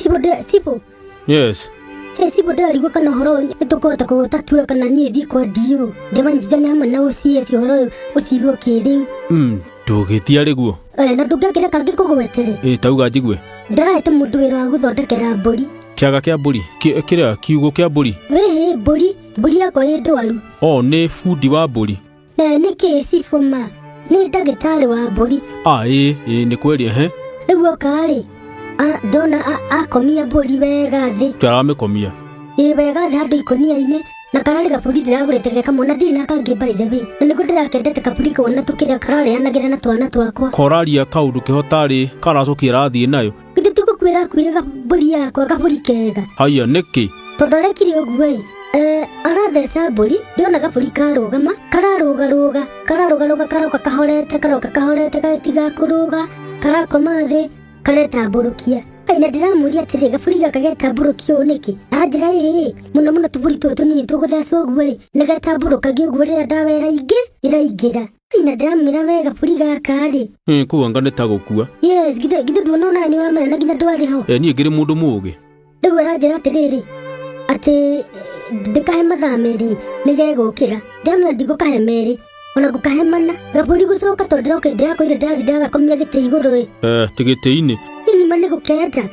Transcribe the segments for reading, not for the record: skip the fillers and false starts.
Cibũ ndĩra cibũ. Yes. Hey, cibũ ndĩrarigwo kana ũhoro ũyũ nĩ tũkũhota kũũtatua kana niĩ thiĩ kwa DO ndĩmanyitithanie hamwe na OCS ũhoro ũyũ ũcirwo kĩrĩu. Ndũgĩtia rĩguo. Eh, na ndũngĩakĩra kangĩ kũgwetere. Ĩ tauga njigue. Ndĩrahete mũndũ wĩra wa gũthondekera mbũri. Kĩaga kĩa mbũri. Kĩrĩa kiugũ kĩa mbũri. Wĩhĩ mbũri, mbũri yakwa ĩ ndwaru. O nĩ bundi wa mbũri. Na nĩkĩ cibũ ma? Nĩ ndagĩtarĩ wa mbũri. Ah, ĩ ĩ nĩ kweli ehe. Rĩu oka-rĩ, ndona akomia mbũri wega thĩ. Kĩaramĩkomia. Ĩ wega thĩ handũ ikũnia-inĩ na kararĩ gabũri ndĩragũrĩte ge kamwe na ndirĩ na kangĩ by the way. Na nĩguo ndĩrakendete kabũri kau na tũkĩrĩa kararĩanagĩra na twana twakwa. Koraria kaũndũ keho tarĩ karacokia ĩrathiĩ nayo. Githĩ ti gũkuĩra akuire mbũri yakwa gabũri kega. Haiya nĩkĩ? Tondũ arekire ũguo ĩ, eh, aratheca mbũri ndĩrona gabũri karũgama kararũgarũga kararũgarũga karoka kahorete karoka kahorete gagĩtiga kũrũga karakoma thĩ karetambũrũkia. Ai, na ndĩramũria atĩrĩ gabũri gaka getambũrũkia ũũ nĩkĩ? Anjĩra ĩĩ mũno mũno tũbũri tũtũ tũnini tũgũthecwo ũguo rĩ nĩgetambũrũkagia ũguo rĩrĩa ndawa ĩraingĩ ĩraingĩra. Ai, na ndĩramwĩra we gabũri gaka rĩ. Kũu anga nĩ ta gũkua. Yes, githĩ githĩ nduona onawe nĩ ũramenya na nginya ndwarĩ ho. Niĩ ngĩrĩ mũndũ mũũgĩ. Rĩu aranjĩra atĩrĩrĩ atĩ ndĩkahe mathaa merĩ nĩgegũkĩra. Ndĩramwĩra ndigũkahe merĩ ona ngũkahe mana. Gabũri gũcoka tondũ ndĩroka ndĩrakorire ndĩrathiĩ ndĩragakomia gĩtĩ igũrũ ĩ. Ti gĩtĩ-inĩ. Ini ma nĩ gũkenda.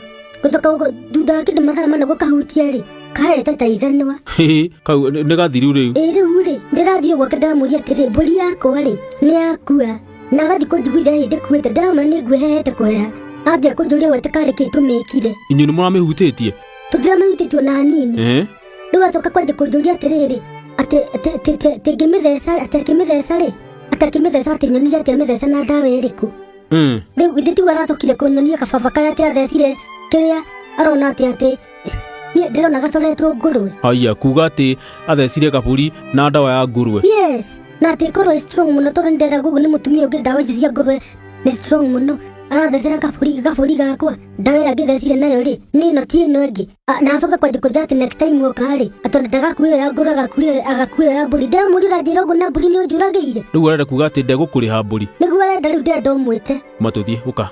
Gũcoka thutha wa kĩndũ mathaa mana gũkahutia rĩ kahete ta ithanwa. Hĩ, kau nĩ gathiru rĩu. Ĩ rĩu rĩ ndĩrathiĩ gwake ndamũria atĩrĩ mbũri yakwa rĩ nĩ yakua na agathiĩ kũnjiguithia hĩndĩ kuĩte ndĩramwĩra nĩ nguhehete kũheha anjia kũnjũria gwete karĩ kĩ tũmĩkire. Inyuĩ nĩ mũramĩhutĩtie? Tũtiramĩhutĩtie ona hanini. Rĩu acoka kwanjia kũnjũria atĩrĩrĩ atĩ atĩ atĩ atĩ atĩ ngĩmĩtheca atĩ akĩmĩtheca rĩ atĩ akĩmĩtheca atĩ nyonire atĩ amĩtheca na ndawa ĩrĩkũ. Rĩu githĩ tiguo aracokire kũnyonia kababa karĩa atĩ athecire kĩrĩa arona atĩ atĩ niĩ ndĩrona gacoretwo ngũrwe. Haiya kuga atĩ athecire kaburi na ndawa ya ngũrwe. Yes, na atĩ ĩkorwo ĩ strong mũno tondũ nĩndĩrenda gugu nĩ mũtumia ũngĩ ndawa icio cia ngũrwe nĩ strong mũno. Arathecera kaburi kaburi gakwa ndawa ĩrĩa angĩthecire nayo rĩ nĩ ĩno ti ĩno ĩngĩ. Na acoka kwanjia kũnjĩra atĩ next time oka rĩ atĩ ona ndagakuua ĩyo ya ngũrwe agakuua ĩyo ya mbũri. Ndĩramũria ũranjĩra ũguo na mbũri nĩ ũnjũragĩire. Rĩu arenda kuga atĩ ndegũkũrĩha mbũri. Nĩguo arenda rĩu ndĩrenda ũmwĩte. Ma tũthiĩ ũka.